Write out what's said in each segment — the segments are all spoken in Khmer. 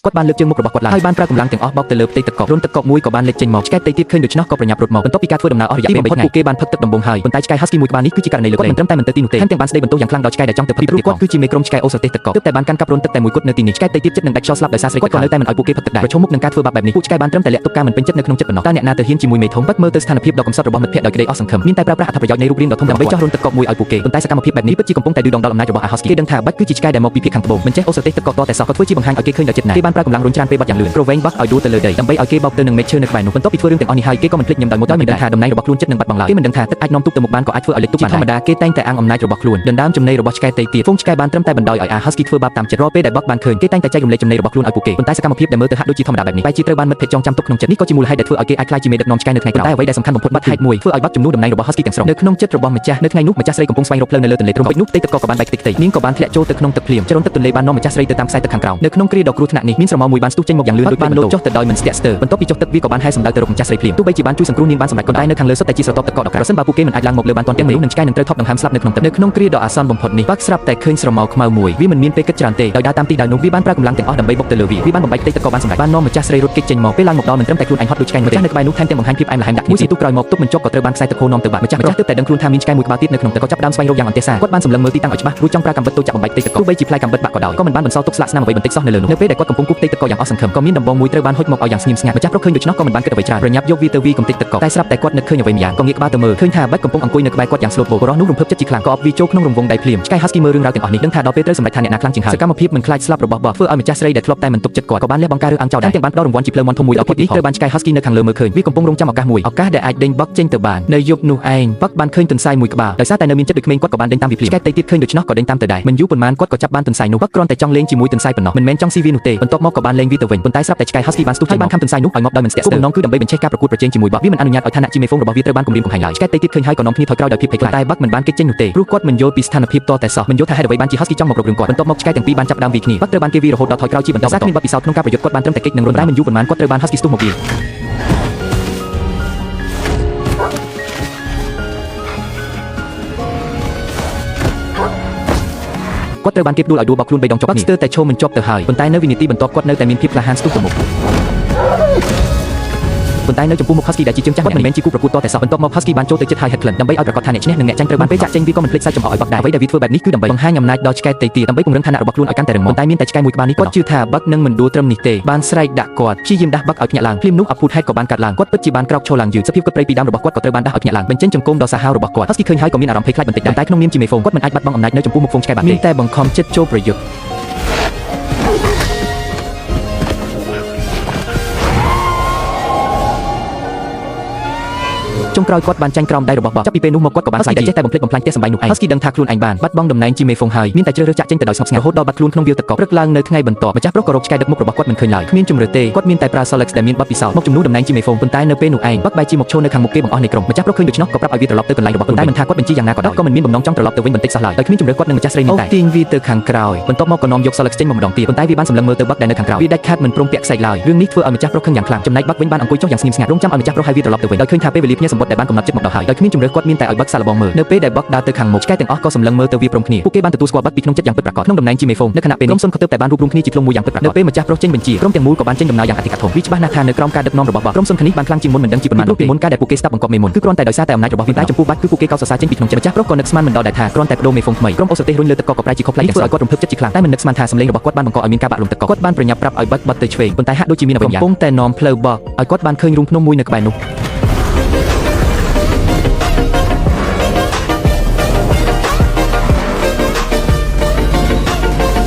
គាត់បានលើកជើងមុខរបស់គាត់ឡើងហើយបានប្រើកម្លាំងទាំងអស់បោកទៅលើផ្ទៃទឹកកករន្ធទឹកកកមួយក៏បានលេចចេញមកឆ្កែផ្ទៃទៀតឃើញដូច្នោះក៏ប្រញាប់រត់មកបន្ទាប់ពីការធ្វើដំណើរអស់រយៈពេល3ថ្ងៃពួកគេបានផឹកទឹកដំបូងហើយប៉ុន្តែឆ្កែ Husky មួយក្បាលនេះគឺជាករណីលើកលែងគាត់មិនត្រឹមតែមិនទៅទីនោះទេថែមទាំងបានស្ដីបន្ទោសយ៉ាងខ្លាំងដល់ឆ្កែដែលចង់ទៅផឹកទឹកទៀតផងគាត់គឺជាមេក្រុមឆ្កែអូសរទេះទឹកកកទើបតែបានកាន់កាប់រន្ធទឹកតែមួយគត់នៅទីនេះឆ្កែផ្ទៃទៀតចិត្តនឹងដាច់ខ្យល់ស្លាប់ដោយសារស្រីគាត់ក៏នៅតែមិនឲ្យពួកគេផឹកទឹកដែរប្រឈមមុខនឹងការធ្វើបាបបែបនេះពួកឆ្កែបានត្រឹមតែលាក់ទុកការមិនពេញចិត្តនៅក្នុងចិត្តប៉ុណ្ណោះតើអ្នកណាទៅហ៊ានជាមួយមេធំបាត់មើលទៅស្ថានភាពដ៏កំសត់របស់មិត្តភ័ក្តិដោយក្តីអស់សង្ឃឹមមានតែប្រើប្រាស់អត្ថប្រយោជន៍នៃរូបរាងដ៏ធំដើម្បីចោះរន្ធទឹកកកមួយឲ្យពួកគេប៉ុន្តែសកម្មភាពបែបនេះពិតជាកំពុងតែឌឺដងដល់អំណាចរបស់អា Husky គេដឹងថាបាច់គឺជាឆ្កែដែលមកពីភាគខាងត្បូងមិនចេះអូសរទេះទឹកកកតតែសោះក៏ធ្វើជាបង្ហាញឲ្យគេឃើញដល់ចិត្តណាស់គេបានប្រើកម្លាំងរុញច្រានពេលបាត់យ៉ាងលឿនគ្រវែងបាក់ឲ្យដួលទៅលើដីដើម្បីឲ្យគេបោកទៅនឹងមែកឈើនៅក្បែរនោះបន្ទាប់ពីធ្វើរឿងទាំងអស់នេះហើយគេក៏មិនភ្លេចញឹមដោយមុខដោយមិនដឹងថាតំណែងរបស់ខ្លួនចិត្តនឹងបាត់បង់ឡើយគេមិនដឹងថាទឹកអាចនាំទូកទៅមុខបានក៏អាចធ្វើឲ្យលិចទូកបានធម្មតាគេតែងតែអាងអំណាចរបស់ខ្លួនដណ្ដើមចំណីរបស់ឆ្កែតៃទៀតហ្វូងឆ្កែបានត្រឹមតែបណ្ដោយឲ្យអា Husky ធ្វើបាបតាមចិត្តរាល់ពេលដែលបាក់បានឃើញគេតែងតែចែករំលែកចំណីរបស់ខ្លួនឲ្យពួកគេប៉ុន្តែសកម្មភាពដែលមើលទៅហាក់ដូចជាធម្មតាបែបនេះបែរជាត្រូវបានមិត្តភក្តិចងចាំទុកក្នុងចិត្តនេះក៏ជាមូលហេតុដែលធ្វើឲ្យគេអាចក្លាយជាមេដឹកនាំឆ្កែនៅថ្ងៃក្រោយតែអ្វីដែលសំខាន់បំផុតបាត់ហេតុមួយធ្វើឲ្យបាក់ជំនួសតំណែងរបស់ Husky ទាំងស្រុងនៅក្នុងចិត្តរបស់ម្ចាស់នៅថ្ងៃនោះម្ចាស់ស្រីកំពុងស្វែងរកផ្លូវនៅលើទន្លេទ្រង់ពេជ្រនោះផ្ទៃទឹកកកក៏បានបែកខ្ទេចខ្ទីនាងក៏បានធ្លាក់ចូលទៅក្នុងទឹកភ្លាមចរន្តទឹកទន្លេបាននាំម្ចាស់ស្រីទៅតាមខ្សែទឹកខាងក្រោមនៅក្នុងគ្រាដ៏គ្រោះថ្នាក់នេះមានស្រមោលមួយបានស្ទុះចេញមកយ៉ាងលឿនដូចបានលោតចុះទៅដោយមិនស្ទាក់ស្ទើរបន្ទាប់ពីចុះទឹកវាក៏បានហែសម្ដៅទៅរកម្ចាស់ស្រីភ្លាមទោះបីជាបានជួយសង្គ្រោះនាងបានសម្រេចប៉ុន្តែនៅខាងលើសុទ្ធតែជាស្រទាប់ទឹកកកដ៏ក្រាស់ប្រសិនបើពួកគេមិនអាចឡើងមកលើបានទាន់ទាំងមនុស្សនិងឆ្កែនឹងត្រូវថប់ដង្ហើមស្លាប់នៅក្នុងទឹកនៅក្នុងគ្រាដ៏អាសន្នបំផុតនេះបាក់ស្រាប់តែឃើញស្រមោលខ្មៅមួយវាមិនមានពេលគិតច្រើនទេដោយដើរតាមទីដៅនោះវាបានប្រើកម្លាំងទាំងអស់ដើម្បីបុកទៅលើវាវាបានបំបែកផ្ទៃទឹកកកបានសម្រេចបាននាំម្ចាស់ស្រីរត់គេចចេញមកពេលឡើងមកដល់មិនត្រឹមតែខ្លួនឯងហត់ដូចឆ្កែនោះទេម្ចាស់នៅក្បែរនោះថែមទាំងបង្ហាញភាពផ្អែមល្ហែមដាក់គ្នាមួយសន្ទុះក្រោយមកទុកមិនចុកក៏ត្រូវបានខ្សែទឹកហូរនាំទៅបាត់ម្ចាស់ម្ចាស់ទើបតែដឹងខ្លួនថាមានឆ្កែមួយក្បាលទៀតនៅក្នុងទឹកក៏ចាប់ផ្ដើមស្វែងរកយ៉ាងអន្ទះសារគាត់បានសម្លឹងមើលទីតាំងឲ្យច្បាស់រួចចង់ប្រើកាំបិតតូចចាក់បំបែកផ្ទៃទឹកកកទោះបីជាផ្លែកាំបិតបាក់ក៏ដោយក៏មិនបានបន្សល់ទុកស្លាកស្នាមអ្វីបន្តិចសោះនៅលើនោះនៅពេលដែលគាត់កំពុងគូសផ្ទៃទឹកកកយ៉ាងអស់សង្ឃឹមក៏មានដំបងមួយត្រូវបានហុចមកឲ្យយ៉ាងស្ងៀមស្ងាត់ម្ចាស់ប្រុសឃើញដូច្នោះក៏មិនបានគិតអ្វីច្រើនប្រញាប់យកវាទៅវាយកំទេចទឹកកកតែស្រាប់តែគាត់នឹកឃើញអ្វីម្យ៉ាងក៏ងាកក្បាលទៅមើលឃើញថាបាច់កំពុងអង្គុយនៅក្បែរគាត់យ៉ាងស្លូតបូតបុរសនោះរំភើបចិត្តជាខ្លាំងក៏អបវាចូលក្នុងរង្វង់ដៃភ្លាមឆ្កែ Husky មើលរឿងរ៉ាវទាំងអស់នេះដឹងថាដល់ពេលត្រូវសម្រេចថាអ្នកណាខ្លាំងជាងហើយសកម្មភាពមិនខ្លាចស្លាប់របស់បោះធ្វើឲ្យម្ចាស់ស្រីដែលធ្លាប់តែមិនទុកចិត្តគាត់ក៏បានលះបង់ការរើសអើងចោលដែរទាំងបានផ្ដល់រង្វាន់ជាភ្លើងមន្តធំមួយដល់គាត់នេះត្រូវបានឆ្កែ Husky នៅខាងលើមើលឃើញវាកំពុងរងចាំឱកាសមួយឱកាសដែលអាចដេញបឹកចេញទៅបាននៅយប់នោះឯងបឹកបានឃើញទន្សាយមួយក្បាលដោយសារតែនៅមានចិត្តដូចក្មេងគាត់ក៏បានដេញតាមវាភ្លាមឆ្កែតៃទៀតឃើញដូច្នោះក៏ដេញតាមទៅដែរមិនយូរប៉ុន្មានគាត់ក៏ចាប់បានទន្សាយនោះបឹកគ្រាន់តែចង់លេងជាមួយទន្សាយប៉ុណ្ណោះមិនមែនចង់ស៊ីវានោះទេបន្ទាប់មកក៏បានលេងវាទៅវិញប៉ុន្តែស្រាប់តែឆ្កែ Husky បានស្ទុះចេញបានខំទន្សាយនោះឲ្យងាប់ដោយមិនស្ទាក់ស្ទើរបំណងគឺដើម្បីបញ្ឆេះការប្រកួតប្រជែងជាមួយបឹកវាមិនអនុញ្ញាតឲ្យឋានៈជាមេហ្វូងរបស់វាត្រូវបានគំរាមកំហែងឡើយឆ្កែតៃទៀតឃើញហើយក៏នាំគ្នាថយក្រោយដោយភាពភ័យខ្លាចតែបឹកមិនបានគេចចេញនោះទេព្រោះគាត់មិនយល់ពីស្ថានភាពតតែសោះមិនយល់ថាហេតុអ្វីបានជា Husky ចង់មករករឿងគាត់បន្ទាប់មកឆ្កែទាំងពីរបានចាប់ផ្ដើមវាយគ្នាបឹកត្រូវបានគេវាយរហូតដល់ថយក្រោយជាបន្តបន្ទាប់គ្មានបទពិសោធន៍ក្នុងការប្រយុទ្ធគាត់បានត្រឹមតែគេចនិងរត់តែមិនយូរប៉ុន្មានគាត់ត្រូវបាន Husky ស្ទុះមកវា គាត់ត្រូវបានគេផ្ដួលឲ្យដួលបោកខ្លួនបីដងចុកគ្នាស្ទើរតែឈោមិនជាប់ទៅហើយប៉ុន្តែនៅវិនាទីបន្ទាប់គាត់នៅតែមានភាពក្លាហានស្ទុះទៅមុខប៉ុន្តែនៅចំពោះមុខ Husky ដែលជាជើងចាស់គាត់មិនមែនជាគូប្រកួតតតែសោះបន្ទាប់មក Husky បានចូលទៅជិតហើយហិតក្លិនដើម្បីឲ្យប្រាកដថាអ្នកឈ្នះនិងអ្នកចាញ់ត្រូវបានពេលចាក់ចេញវាក៏មិនភ្លេចសាច់ចំអកឲ្យបាក់ដែរអ្វីដែលវាធ្វើបែបនេះគឺដើម្បីបង្ហាញអំណាចដល់ឆ្កែតៃទៀតដើម្បីពង្រឹងឋានៈរបស់ខ្លួនឲ្យកាន់តែរឹងមាំប៉ុន្តែមានតែឆ្កែមួយក្បាលនេះគាត់ជឿថាបាក់នឹងមិនដួលត្រឹមនេះទេបានស្រែកដាក់គាត់ព្យាយាមដាស់បាក់ឲ្យភ្ញាក់ឡើងភ្លាមនោះអភូតហេតុក៏បានកាត់ឡើងគាត់ពិតជាបានក្រោកឈរឡើងយឺតសភាពគាត់ព្រៃពីដើមរបស់គាត់ក៏ត្រូវបានដាស់ឲ្យភ្ញាក់ឡើងបញ្ចេញចង្គមដ៏សាហាវរបស់គាត់ Husky ឃើញហើយក៏មានអារម្មណ៍ភ័យខ្លាចបន្តិចដែរតែក្នុងនាមជាមេហ្វូងគាត់មិនអាចបាត់បង់អំណាចនៅចំពោះមុខហ្វូងឆ្កែបានទេមានតែបង្ខំចិត្តចូលប្រយុទ្ធ ចុងក្រោយគាត់បានចាញ់ក្រោមដៃរបស់បកចាប់ពីពេលនោះមកគាត់ក៏បានខ្លាចតែចេះតែបំភ្លេចបំផ្លាញផ្ទះសម្បែងនោះឯង Husky ដឹងថាខ្លួនឯងបានបាត់បង់តំណែងជាមេហ្វូងហើយមានតែជ្រើសរើសចាក់ចេញទៅដោយស្ងប់ស្ងាត់រហូតដល់បាត់ខ្លួនក្នុងវាលទឹកកកព្រឹកឡើងនៅថ្ងៃបន្ទាប់ម្ចាស់ប្រុសក៏រកឆ្កែដឹកមុខរបស់គាត់មិនឃើញឡើយគ្មានជំរឿទេគាត់មានតែប្រើ Solex ដែលមានបទពិសោធន៍មកជំនួសតំណែងជាមេហ្វូងប៉ុន្តែនៅពេលនោះឯងបាក់បែរជាមកឈរនៅខាងមុខគេបង្អស់នៃក្រុមម្ចាស់ប្រុសឃើញដូច្នោះក៏ប្រាប់ឲ្យវាត្រឡប់ទៅកន្លែងរបស់ខ្លួនតែមិនថាគាត់បញ្ជាយ៉ាងណាក៏ដោយក៏មិនមានបំណងចង់ត្រឡប់ទៅវិញបន្តិចសោះឡើយដោយគ្មានជំរឿគាត់នឹងម្ចាស់ស្រីមានតែទាញវាទៅខាងក្រោយបន្ទាប់មកក៏នាំយក Solex ចេញមកម្ដងទៀតប៉ុន្តែវាបានសម្លឹងមើលទៅបាក់ដែលនៅខាងក្រោយវាដាច់ខាតមិនព្រមពាក់ខ្សែឡើយរឿងនេះធ្វើឲ្យម្ចាស់ប្រុសខឹងយ៉ាងខ្លាំងចំណែកបាក់វិញបានអង្គុយចុះយ៉ាងស្ងៀមស្ងាត់រងចាំឲ្យម្ចាស់ប្រុសហៅវាត្រឡប់ទៅវិញដោយឃើញថាពេលវេលាភ្ញៀវសម្បត្តិដែលបានកំណត់ចិត្តមកដល់ហើយដោយគ្មានជំរឿគាត់មានតែឲ្យបាក់សាកល្បងមើលនៅពេលដែលបាក់ដើរទៅខាងមុខឆ្កែទាំងអស់ក៏សម្លឹងមើលទៅវាព្រមគ្នាពួកគេបានទទួលស្គាល់បាក់ពីក្នុងចិត្តយ៉ាងពិតប្រាកដក្នុងតំណែងជាមេហ្វូងនៅខណៈពេលនេះក្រុមស៊ុនក៏ទើបតែបានរួបរួមគ្នាជាធ្លុងមួយយ៉ាងពិតប្រាកដនៅពេលម្ចាស់ប្រុសចេញបញ្ជាក្រុមទាំងមូលក៏បានចេញដំណើរយ៉ាងអធិកអធមវាច្បាស់ណាស់ថានៅក្រោមការដឹកនាំរបស់បាក់ក្រុមស៊ុននេះបានខ្លាំងជាងមុនមិនដឹងជាប៉ុន្មានពីមុនការដែលពួកគេស្ដាប់បង្គាប់មេមុនគឺគ្រាន់តែដោយសារតែអំណាចរបស់វាតែចំពោះបាក់គឺពួកគេកោតសរសើរចេញពីក្នុងចិត្តម្ចាស់ប្រុសក៏នឹកស្មានមិនដល់ដែរថាគ្រាន់តែបដូរមេហ្វូងថ្មីក្រុមអូសរទេសរុញលើទឹកកកក៏ប្រែជាខុសប្លែកទាំងស្រុងធ្វើឲ្យគាត់រំភើបចិត្តជាខ្លាំងតែមិននឹកស្មានថាសម្លេងរបស់គាត់បានបង្កឲ្យមានការបាក់លំទឹកកកគាត់បានប្រញាប់ប្រាប់ឲ្យបាក់បាត់ទៅឆ្វេងប៉ុន្តែហាក់ដូចជាមានអ្វីយ៉ាងកំពុងតែនាំផ្លូវបកឲ្យគាត់បានឃើញរូងភ្នំមួយនៅក្បែរនោះ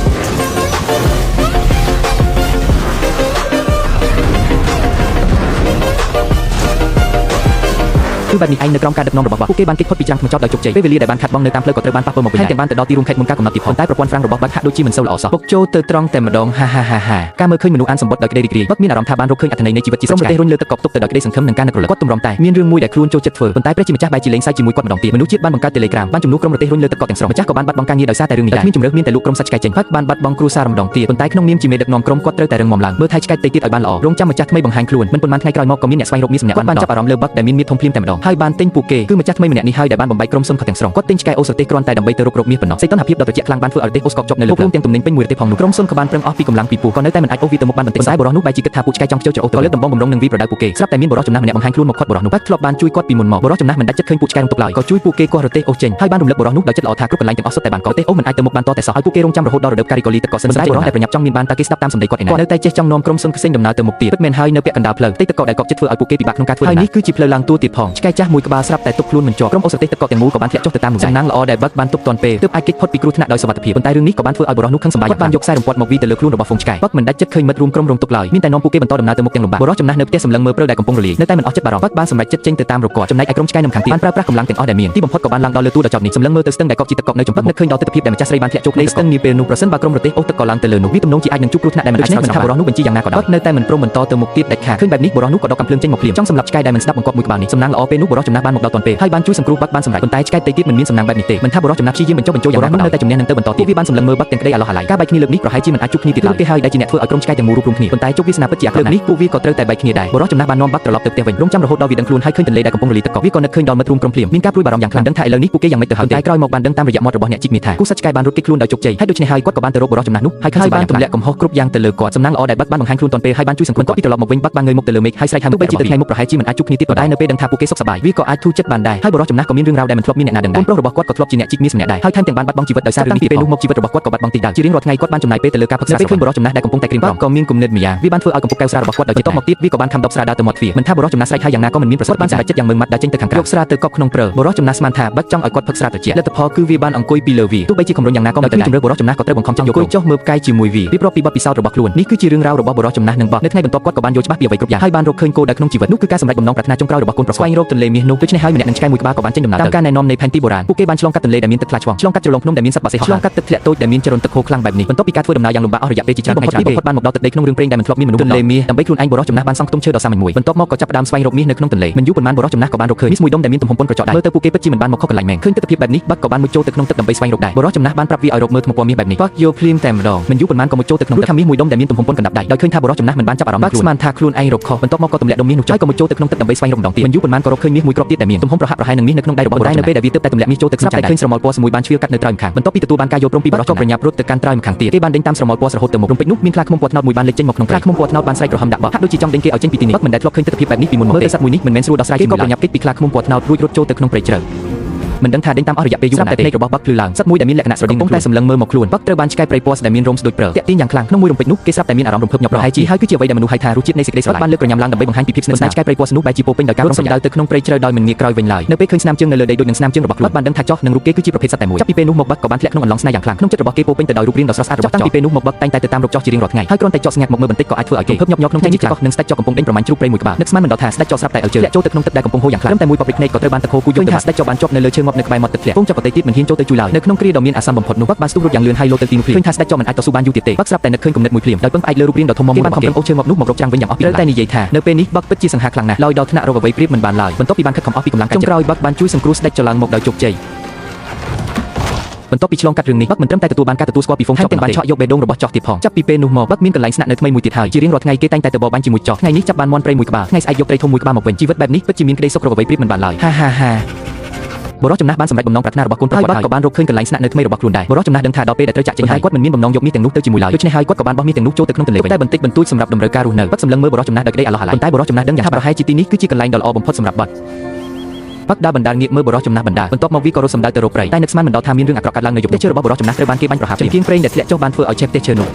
គឺបែបនេះឯងនៅក្រោមការដឹកនាំរបស់បាក់ពួកគេបានគេចផុតពីច្រាំងថ្មចោតដោយជោគជ័យពេលវេលាដែលបានខាត់បងនៅតាមផ្លូវក៏ត្រូវបានប៉ះពាល់មកវិញដែរទាំងបានទៅដល់ទីរួមខេត្តមុនការកំណត់ទៀតផងតែប្រព័ន្ធហ្វ្រាំងរបស់បាក់ហាក់ដូចជាមិនសូវល្អសោះពុកចូលទៅត្រង់តែម្ដងហាហាហាហាការមើលឃើញមនុស្សអានសម្បត្តិដោយក្តីរីករាយបាក់មានអារម្មណ៍ថាបានរកឃើញអត្ថន័យនៃជីវិតជាក្រុមប្រទេសរុញលើទឹកកកទុកទៅដោយក្តីសង្ឃឹមនិងការនឹករលឹកគាត់ទម្រាំតែមានរឿងមួយដែលខ្លួនចូលចិត្តធ្វើប៉ុន្តែព្រះជាម្ចាស់បែរជាលេងសើចជាមួយគាត់ម្ដងទៀតមនុស្សជាតិបានបង្កើត Telegram បានជំនួសក្រុមប្រទេសរុញលើទឹកកកទាំងស្រុងម្ចាស់ក៏បានបាត់បង់ការងារដោយសារតែរឿងនេះដែរគ្មានជំរឿមានតែលក់ក្រុមសត្វឆ្កែចេញបាក់បានបាត់បង់គ្រួសារម្ដងទៀតប៉ុន្តែក្នុងនាមជាមេដឹកនាំក្រុមគាត់ត្រូវតែរឹងមាំឡើងមើលថែឆ្កែតិចទៀតឲ្យបានល្អរងចាំម្ចាស់ថ្មីបង្ហាញខ្លួនមិនប៉ុន្មានថ្ងៃក្រោយមកក៏មានអ្នកស្វែងរកមាសម្នាក់បានចាប់អារម្មណ៍លើបាក់ដែលមានមាឌធំភ្លាមតែម្ដង ហើយបានទិញពួកគេគឺម្ចាស់ថ្មីម្នាក់នេះហើយដែលបានបំបែកក្រុមសុនខទាំងស្រុងគាត់ទិញឆ្កែអូសរទេះគ្រាន់តែដើម្បីទៅរុករកមាសប៉ុណ្ណោះសីតុណ្ហភាពដ៏ត្រជាក់ខ្លាំងបានធ្វើឲ្យរទេះអូសកប់ជាប់នៅលើរួមទាំងទំនិញពេញមួយរទេះផងនោះក្រុមសុនក៏បានប្រឹងអស់ពីកម្លាំងពីពោះក៏នៅតែមិនអាចអូសវាទៅមុខបានបន្តិចប៉ុន្តែបុរសនោះបែរជាគិតថាពួកឆ្កែចង់ខ្ជិលច្រអូសទៅលើកដំបងបំរុងនឹងវាប្រដៅពួកគេស្រាប់តែមានបុរសចំណាស់ម្នាក់បង្ហាញខ្លួនមកខាត់បុរសនោះបាត់ធ្លាប់បានជួយគាត់ពីមុនមកបុរសចំណាស់មិនដាច់ចិត្តឃើញពួកឆ្កែរំទុកឡើយក៏ជួយពួកគេគាស់រទេះអូសចេញហើយបានរំលឹកបុរសនោះដោយចិត្តល្អថាគ្រប់កន្លែងទាំងអស់សុទ្ធតែបានកោរទេះអូសមិនអាចទៅមុខបានតតែសោះហើយពួកគេរងចាំរហូតដល់រដូវការីកូលីទឹកកកសិនតែបុរសដែលប្រញាប់ចង់មានបានតើគេស្ដាប់តាមសម្ដីគាត់ឯណាគាត់នៅតែចេះចង់នាំក្រុមសុនខ្សែងដំណើរទៅមុខទៀតពិតមែនហើយនៅពាក់កណ្ដាលផ្លូវទេទឹកកកដែលកកចិត្តធ្វើឲ្យពួកគេពិបាកក្នុងការធ្វើហើយនេះគឺជាផ្លូវឡើងទួទៀតផងឆ្កែចាស់មួយក្បាលស្រាប់តែទប់ខ្លួនមិនជាប់ក្រុមអូសរទេះទឹកកកទាំងមូលក៏បានធ្លាក់ចុះទៅតាមនោះសំណាងល្អដែលបឹកបានទប់ទាន់ពេលទើបអាចគេចផុតពីគ្រោះថ្នាក់ដោយសុវត្ថិភាពប៉ុន្តែរឿងនេះក៏បានធ្វើឲ្យបុរសនោះខឹងសម្បារគាត់បានយកខ្សែរំពាត់មកវីទៅលើខ្លួនរបស់ហ្វូងឆ្កែបឹកមិនដាច់ចិត្តឃើញមិត្តរួមក្រុមរងទុក្ខឡើយមានតែនាំពួកគេបន្តដំណើរទៅមុខទាំងលំបាកបុរសចំណាស់នៅផ្ទះសម្លឹងមើលព្រើលដែលកំពុងរលាយនៅតែមិនអស់ចិត្តបារម្ភបឹកបានសម្រេចចិត្តចេញទៅតាមរកគាត់ចំណែកឯក្រុមឆ្កែនៅខាងទៀតបានប្រើប្រាស់កម្លាំងទាំងអស់ដែលមានទីបំផុតក៏បានឡើងដល់លើទួលដ៏ចោទនេះសម្លឹងមើលទៅស្ទឹងដែលកប់ជាទឹកកកនៅចំពោះនឹកឃើញដល់ទិដ្ឋភាពដែលម្ចាស់ស្រីបានធ្លាក់ចូលក្នុងស្ទឹងនាពេលនោះប្រសិនបើក្រុមរទេះអូសទឹកក៏ឡើងទៅលើនោះវាទំនងជាអាចនឹងជួបគ្រោះថ្នាក់ដែលមិនអាចស្រាយមិនថាបុរសនោះបញ្ជាយ៉ាងណាក៏ដោយនៅតែមិនព្រមបន្តទៅមុខទៀតដាច់ខាតឃើញបែបនេះបុរសនោះក៏ដកកាំភ្លើងចេញមកភ្លាមចង់សម្លាប់ឆ្កែដែលមិនស្ដាប់បង្គាប់មួយក្បាលនេះសំណាងល្អពេលនោះបុរសចំណាស់បានមកដល់ទាន់ពេលហើយបានជួយសង្គ្រោះបឹកបានសម្រេចប៉ុន្តែឆ្កែផ្ទៃទៀតមិនមានសំណាងបែបនេះទេមិនថាបុរសចំណាស់ព្យាយាមបញ្ចុះបញ្ចូលយ៉ាងណាក៏ដោយនៅតែជំនះនឹងទៅបន្តទៀតវាបានសម្លឹងមើលបឹកទាំងក្តីអាឡោះអាល័យការបែកគ្នាលើកនេះប្រហែលជាមិនអាចជួបគ្នាទៀតឡើយគេហើយដែលជាអ្នកធ្វើឲ្យក្រុមឆ្កែទាំងមូលរួបរួមគ្នាប៉ុន្តែជោគវាសនាពិតជាអាក្រក់លើកនេះពួកវាក៏ត្រូវតែបែកគ្នាដែរបុរសចំណាស់បាននាំបឹកត្រឡប់ទៅផ្ទះវិញរងចាំរហូតដល់វាដឹងខ្លួនហើយឃើញទន្លេដែលកំពុងរលាយទឹកកកវាក៏នឹកឃើញដល់មិត្តរួមក្រុមភ្លាមមានការព្រួយបារម្ភយ៉ាងខ្លាំងដឹងថាឥឡូវនេះពួកគេយ៉ាងម៉េចទៅហើយតែក្រោយមកបានដឹងតាមរយៈមាត់របស់អ្នកជីកមាសថាគូសត្វឆ្កែបានរត់គេចខ្លួនដោយជោគជ័យហើយដូច្នេះហើយគាត់ក៏បានទៅរកបុរសចំណាស់នោះហើយឃើញបានទម្លាក់កំហុសគ្រប់យ៉ាងទៅលើគាត់សំណាងល្អដែលបឹកបានបង្ហាញខ្លួនទាន់ពេលហើយបានជួយសង្គ្រោះគាត់ពីត្រឡប់មកវិញបឹកបានងើយមុខទៅលើមេឃហើយស្រែកហៅទោះបីជាទៅថ្ងៃមុខប្រហែលជាមិនអាចជួបគ្នាទៀតក៏ដោយនៅពេលដឹងថាពួកគេសុខសប្បាយវាក៏អាចធូរចិត្តបានដែរហើយបុរសចំណាស់ក៏មានរឿងរ៉ាវដែលមិនធ្លាប់មានអ្នកណាដឹងដែរកូនប្រុសរបស់គាត់ក៏ធ្លាប់ជាអ្នកជីកមាសម្នាក់ដែរហើយថែមទាំងបានបាត់បង់ជីវិតដោយសាររឿងនេះពីពេលនោះមកជីវិតរបស់គាត់ក៏បាត់បង់ទីដៅជារៀងរាល់ថ្ងៃគាត់បានចំណាយពេលទៅលើការផឹកស្រាពេលឃើញបុរសចំណាស់ដែលកំពុងតែក្រៀមក្រំក៏មានគំនិតម្យ៉ាងវាបានធ្វើឲ្យកំពុកកែវស្រារបស់គាត់ដោយចិត្តមកទៀតវាក៏បានខំដប់ស្រាដើរទៅមាត់ទ្វារមិនថាបុរសចំណាស់ស្រែកហើយយ៉ាងណាក៏មិនមានប្រសិទ្ធបានសម្រេចចិត្តយ៉ាងម៉ឺងម៉ាត់ដើរចេញទៅខាងក្រៅយកស្រាទៅកប់ក្នុងព្រើបុរសចំណាស់ស្មានថាបាត់ចង់ឲ្យគាត់ផឹកស្រាត្រជាក់លទ្ធផលគឺវាបានអង្គុយពីលើវាទោះបីជាខំរុញយ៉ាងណាក៏មិនទៅដែរជម្រើសបុរសចំណាស់ក៏ត្រូវបង្ខំចិត្តយកអង្គុយចុះមើលផ្កាយជាមួយវារៀបរាប់ពីបទពិសោធន៍របស់ខ្លួននេះគឺជារឿងរ៉ាវរបស់បុរសចំណាស់និងបកនៅថ្ងៃបន្ទាប់គាត់ក៏បានយល់ច្បាស់ពីអ្វីគ្រប់យ៉ាងហើយបានរកឃើញគោលដៅក្នុងជីវិតនោះគឺការសម្រេចបំណងប្រាថ្នាចុងក្រោយរបស់កូនប្រុសស្វែងរកទន្លេមាសនោះដូច្នេះហើយម្នាក់នឹងឆ្កែមួយក្បាលក៏បានចេញដំណើរតាមការណែនាំនៃផែនទីបុរាណពួកគេបានឆ្លងកាត់ទន្លេដែលមានទឹកថ្លាឆ្វងឆ្លងកាត់ជ្រលងភ្នំដែលមានសត្វបក្សីហោះឆ្លងកាត់ទឹកធ្លាក់តូចដែលមានចរន្តទឹកហូរខ្លាំងបែបនេះបន្ទាប់ពីការធ្វើដំណើរយ៉ាងលំបាកអស់រយៈពេលជាច្រើនថ្ងៃច្រើនពេលបំផុតបានមកដល់ទឹកដីក្នុងរឿងព្រេងដែលមិនធ្លាប់មានមនុស្សទន្លេមាសដើម្បីខ្លួនឯងបុរសចំណាស់បានសង់ខ្ទមឈើដ៏សាមញ្ញមួយបន្ទាប់មកក៏ចាប់ផ្ដើមស្វែងរកមាសនៅក្នុងទន្លេមិនយូរប៉ុន្មានបុរសចំណាស់ក៏បានរកឃើញមាសមួយដុំដែលមានទំហំប៉ុនក្រចកដៃមើលទៅពួកគេពិតជាមិនបានមកខុសកន្លែងមែនឃើញទិដ្ឋភាពបែបនេះបាក់ក៏បានមុជចូលទៅក្នុងទឹកដើម្បីស្វែងរកដែរបុរសចំណាស់បានប្រាប់វាឲ្យរកមើលថ្មពណ៌មាសបែបនេះបាក់យកភ្លាមតែម្ដងមិនយូរប៉ុន្មានក៏មុជចូលទៅក្នុងទឹកថាមាសមួយដុំដែលមានទំហំប៉ុនកណ្ដាប់ដៃដោយឃើញថាបុរសចំណាស់មិនបានចាប់អារម្មណ៍បាក់ស្មានថាខ្លួនឯងរកខុសបន្ទាប់មកក៏ទម្លាក់ដុំមាសនោះចុះហើយក៏មុជចូលទៅក្នុងទឹកដើម្បីស្វែងរកម្ដងទៀតមិនយូរប៉ុន្មានក៏រកឃើញមាសមួយគ្រាប់ទៀតដែលមានទំហំប្រហាក់ប្រហែលនឹងមាសនៅក្នុងដៃរបស់បុរសនៅពេលដែលវាទើបតែទម្លាក់មាសចូលទៅក្នុងចានតែឃើញស្រមោលពណ៌មួយបានឆ្វៀលកាត់នៅត្រើយម្ខាងបន្ទាប់ពីទទួលបានការយល់ព្រមពីបុរសក៏ប្រញាប់រត់ទៅកាន់ត្រើយម្ខាងទៀតគេបានដេញតាមស្រមោលពណ៌រហូតទៅមុខរំពេចនោះមានខ្លាឃ្មុំពណ៌ត្នោតមួយបានលេចចេញមកក្នុងព្រៃខ្លាឃ្មុំពណ៌ត្នោតបានស្រែកក្រហមដាក់បោះហាក់ដូចជាចង់ដេញគេឲ្យចេញពីទីនេះបាក់មិនដែលធ្លាប់ឃើញទិដ្ឋភាពបែបនេះពីមុនមកទេសត្វមួយនេះមិនមែនស្រួលដោះស្រាយគេក៏ប្រញាប់គេចពីខ្លាឃ្មុំពណ៌ត្នោតរួចរត់ចូលទៅក្នុងព្រៃជ្រៅមិនដឹងថាដេញតាមអស់រយៈពេលយូរណាស់ទេភ្នែករបស់បាក់ភ្លឺឡើងសត្វមួយដែលមានលក្ខណៈស្រដៀងកំពុងតែសម្លឹងមើលមកខ្លួនបាក់ត្រូវបានឆ្កែព្រៃពណ៌ដែលមានរោមស្ដួចព្រើតាក់ទាញយ៉ាងខ្លាំងក្នុងមួយរំពេចនោះគេស្រាប់តែមានអារម្មណ៍រំភើបញាប់ប្រហែលជាហើយគឺជាអ្វីដែលមនុស្សហៅថារសជាតិនៃសេចក្តីស្រឡាញ់បានលើកក្រញាំឡើងដើម្បីបង្ហាញពីភាពស្និទ្ធស្នាលឆ្កែព្រៃពណ៌នោះបែរជាពោពេញដោយការរំសម្ដៅទៅក្នុងព្រៃជ្រៅដោយមិនងាកក្រោយវិញឡើយនៅពេលឃើញស្នាមជើងនៅលើដីដូចនឹងស្នាមជើងរបស់ខ្លួនបានដឹងថាចោះនិងរូបគេគឺជាប្រភេទសត្វតែមួយចាប់ពីពេលនោះមកបាក់ក៏បានធ្លាក់ក្នុងអន្លង់ស្នេហ៍យ៉ាងខ្លាំងក្នុងចិត្តរបស់គេពោពេញទៅដោយរូបរាងដ៏ស្រស់ស្អាតរបស់ចោះតាំងពីពេលនោះមកបាក់តែងតែទៅតាមរកចោះជារៀងរាល់ថ្ងៃហើយគ្រាន់តែចោះស្ងាត់មកមើលបន្តិចក៏អាចធ្វើឲ្យគេរំភើបញាប់ញ័រក្នុងចិត្តជាខ្លាំងនិងស្ដេចចោះកំពុងដេញប្រមាញ់ជ្រូកព្រៃមួយក្បាលនឹកស្មានមិនដល់ថាស្ដេចចោះស្រាប់តែឲ្យជើងធ្លាក់ចូលទៅក្នុងទឹកដែលកំពុងហូរយ៉ាងខ្លាំងត្រឹមតែមួយប៉ព្រិចភ្នែកក៏ត្រូវបានទឹកហូរគូយកទៅស្ដេចចោះបានជាប់នៅលើឈើងាប់នៅក្បែរមាត់ទឹកធ្លាក់ពងចោះកតេទៀតមិនហ៊ានចូលទៅជួយឡើយនៅក្នុងគ្រាដ៏មានអាសន្នបំផុតនោះបាក់បានស្ទុះរត់យ៉ាងលឿនហើយលោតទៅទីនោះភ្លាមឃើញថាស្ដេចចោះមិនអាចតស៊ូបានយូរទៀតទេបាក់ស្រាប់តែនឹកឃើញគំនិតមួយភ្លាមដោយពឹងផ្អែកលើរូបរាងដ៏ធំមាំមួយរបស់គេបានខំប្រឹងអូសឈើងាប់នោះមករកច្រាំងវិញយ៉ាងអស់ពីត្រូវតែនិយាយថានៅពេលនេះបាក់ពិតជាសង្ហាខ្លាំងណាស់ឡើយដល់ថ្នាក់រកអ្វីប្រៀបមិនបានឡើយបន្ទាប់ពីបានខិតខំអស់ពីកម្លាំងកាយចិត្តចុងក្រោយបាក់បានជួយសង្គ្រោះស្ដេចចឡើងមកដោយជោគជ័យបន្ទាប់ពីឆ្លងកាត់រឿងនេះបាក់មិនត្រឹមតែទទួលបានការទទួលស្គាល់ពីហ្វូងចောက်ទាំងបានឆក់យកបេះដូងរបស់ចောက်ទៀតផងចាប់ពីពេលនោះមកបាក់មានកន្លែងស្នាក់នៅថ្មីមួយទៀតហើយជារៀងរាល់ថ្ងៃគេតែងតែទៅបរបាញ់ជាមួយចောက်ថ្ងៃនេះចាប់បានមាន់ព្រៃមួយក្បាលថ្ងៃស្អែកយកត្រីធំមួយក្បាលមកវិញជីវិតបែបនេះពិតជាមានក្តីសុខរកអ្វីប្រៀបមិនបានឡើយហាហាហាបុរសចំណាស់បានសម្រេចបំណងប្រាថ្នារបស់កូនប្រុសគាត់ហើយក៏បានរកឃើញកន្លែងស្នាក់នៅថ្មីរបស់ខ្លួនដែរបុរសចំណាស់ដឹងថាដល់ពេលដែលត្រូវចាក់ចេញហើយគាត់មិនមានបំណងយកមាសទាំងនោះទៅជាមួយឡើយដូច្នេះហើយគាត់ក៏បានបោះមាសទាំងនោះចូលទៅក្នុងទន្លេវិញតែបន្តិចបន្តួចសម្រាប់តម្រូវការរស់នៅបាត់សម្លឹងមើលបុរសចំណាស់ដោយក្តីអាឡោះអាល័យប៉ុន្តែបុរសចំណាស់ដឹងយ៉ាងថាប្រហែលជាទីនេះគឺជាកន្លែងដ៏ល្អបំផុតសម្រាប់បាត់បាក់ដើរបណ្ដាលងាកមើលបុរសចំណាស់បណ្ដាបន្ទាប់មកវាក៏រត់សម្ដៅទៅរកព្រៃតែនឹកស្មានមិនដល់ថាមានរឿងអាក្រក់កើតឡើងនៅយប់ផ្ទះឈើរបស់បុរសចំណាស់ត្រូវបានគេបាញ់ប្រហារចង្គៀងប្រេងដែលធ្លាក់ចុះបានធ្វើឲ្យឆេះផ្ទះឈើនោ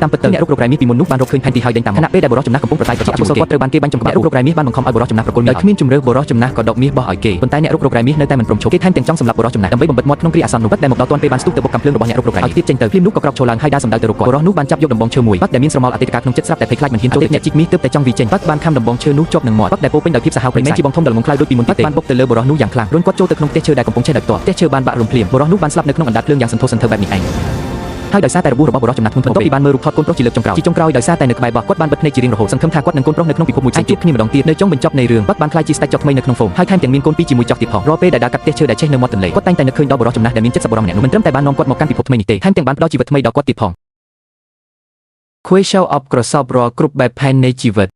ះតាមពិតទៅអ្នករុករករ៉ែមាសពីមុននោះបានរកឃើញផែនទីហើយដេញតាមខណៈពេលដែលបុរសចំណាស់កំពុងប្រតាយប្រឆាំងជាមួយគេគាត់ត្រូវបានគេបាញ់ចំក្បាលអ្នករុករករ៉ែមាសបានបង្ខំឲ្យបុរសចំណាស់ប្រគល់មាសដោយគ្មានជំរឿបុរសចំណាស់ក៏ដកមាសបោះឲ្យគេប៉ុន្តែអ្នករុករករ៉ែមាសនៅតែមិនព្រមឈប់គេថែមទាំងចង់សម្លាប់បុរសចំណាស់ដើម្បីបំបិទមាត់ក្នុងគ្រាអាសន្ននោះបាត់ដែលមកដល់ទាន់ពេលបានស្ទុះទៅបុកកាំភ្លើងរបស់អ្នករុករករ៉ែមាសឲ្យទៀតចេញទៅភ្លាមនោះក៏ក្រោកឈរឡើងហើយដើរសម្ដៅទៅរកគាត់បុរសនោះបានចាប់យកដំបងឈើមួយបាត់ដែលមានស្រមោលអតីតកាលក្នុងចិត្តស្រាប់តែភ័យខ្លាចមិនហ៊ានចូលទៅអ្នកជីកមាសទើបតែចង់វីចេញបាត់បានខំដំបងឈើនោះជាប់នឹងមាត់បាត់ដែលពោពេញដោយភាពសាហាវព្រៃមិនជាបងធំដល់ងខ្លោចដូចពីមុនទៀតទេបានបុកទៅលើបុរសនោះយ៉ាងខ្លាំងរុញគាត់ចូលទៅក្នុងផ្ទះឈើដែលកំពុងឆេះដោយផ្ទាល់ផ្ទះឈើបានបាក់រំភ្លាមបុរសនោះបានស្លាប់នៅក្នុងអណ្ដាតភ្លើងយ៉ាងសន្ធោសន្ធៅបែបនេះឯងហើយដោយសារតែរបួសរបស់បុរសចំណាស់ធ្ងន់ធ្ងរបន្ទាប់ពីបានមើលរូបថតកូនប្រុសជាលើកចុងក្រោយជាចុងក្រោយដោយសារតែនៅក្បែរបោះគាត់បានបិទភ្នែកជារៀងរហូតសង្ឃឹមថាគាត់នឹងកូនប្រុសនៅក្នុងពិភពមួយផ្សេងជួបគ្នាម្ដងទៀតនៅចុងបញ្ចប់នៃរឿងគាត់បានក្លាយជាស្ដេចចុកថ្មីនៅក្នុងហ្វូមហើយថែមទាំងមានកូនពីរជាមួយចុកទៀតផងរាល់ពេលដែលដើរកាត់ផ្ទះឈើដែលឆេះនៅមាត់ទន្លេគាត់តែងតែនឹកឃើញដល់បុរសចំណាស់ដែលមានចិត្តសប្បុរសម្នាក់នោះមិនត្រឹមតែបាននាំគាត់មកកាន់ពិភពថ្មីនេះទេថែមទាំងបានផ្ដល់ជីវិតថ្មីដល់គាត់ទៀតផង ខួយ show up ក្រសោបរាល់គ្រប់បែបផែននៃជីវិត។